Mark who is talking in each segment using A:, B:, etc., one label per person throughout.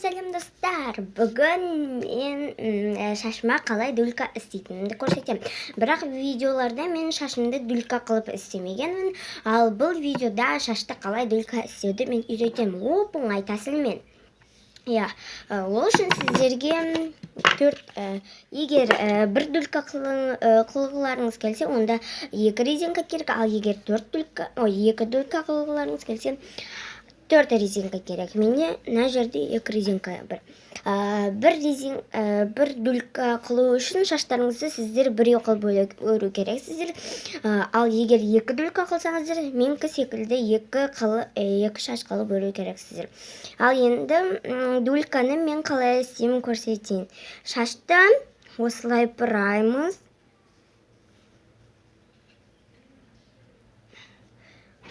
A: Сәлем, достар! Бүгін мен шашыма қалай дулька істейтінімді көрсетемін. Бірақ видеоларда мен шашымды дулька қылып істемегенмін. Ал бұл видеода шашты қалай дулька істеуді мен үйретемін. Оп оңай тәсілмен. Иә, ол үшін сіздерге төрт, егер бір дулька қылғыларыңыз келсе, онда екі резинка керек, ал егер төрт дулька, ой, екі дулька қылғыларыңыз келсе, төрт резинка керек. Менде мына жерде екі резинка бар. Бір дулька қылу үшін шаштарыңызды сіздер біреу қылып өру керексіздер. Ал егер екі дулька қылсаңыздар, менікі секілді екі шаш қылып өру керексіздер. Ал енді дульканы мен қалай істеймін, көрсетейін. Шашты осылай бұраймыз.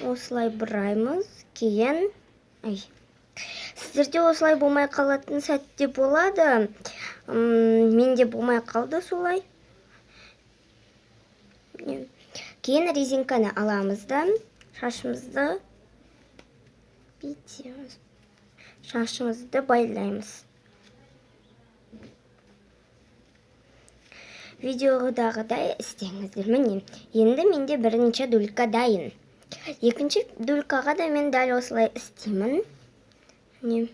A: Осылай бұраймыз. Кейін, ай, сіздерде осылай болмай қалатын сәтте болады. Менде болмай қалды солай. Кейін резинканы аламыз да, шашымызды бүйтеміз. Шашымызды байлаймыз. Видеодағыдай істеңіздер. Міне, енді менде бірінші дулька дайын. Екінші дулькаға да мен дәл осылай істеймін. Міне.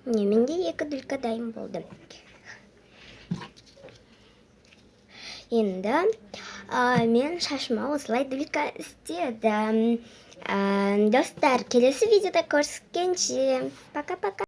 A: Міне, менде екі дулька дайын болды. Енді мен шашыма осылай дулька істедім. Достар, келесі видеода көріскенше. Пока-пока.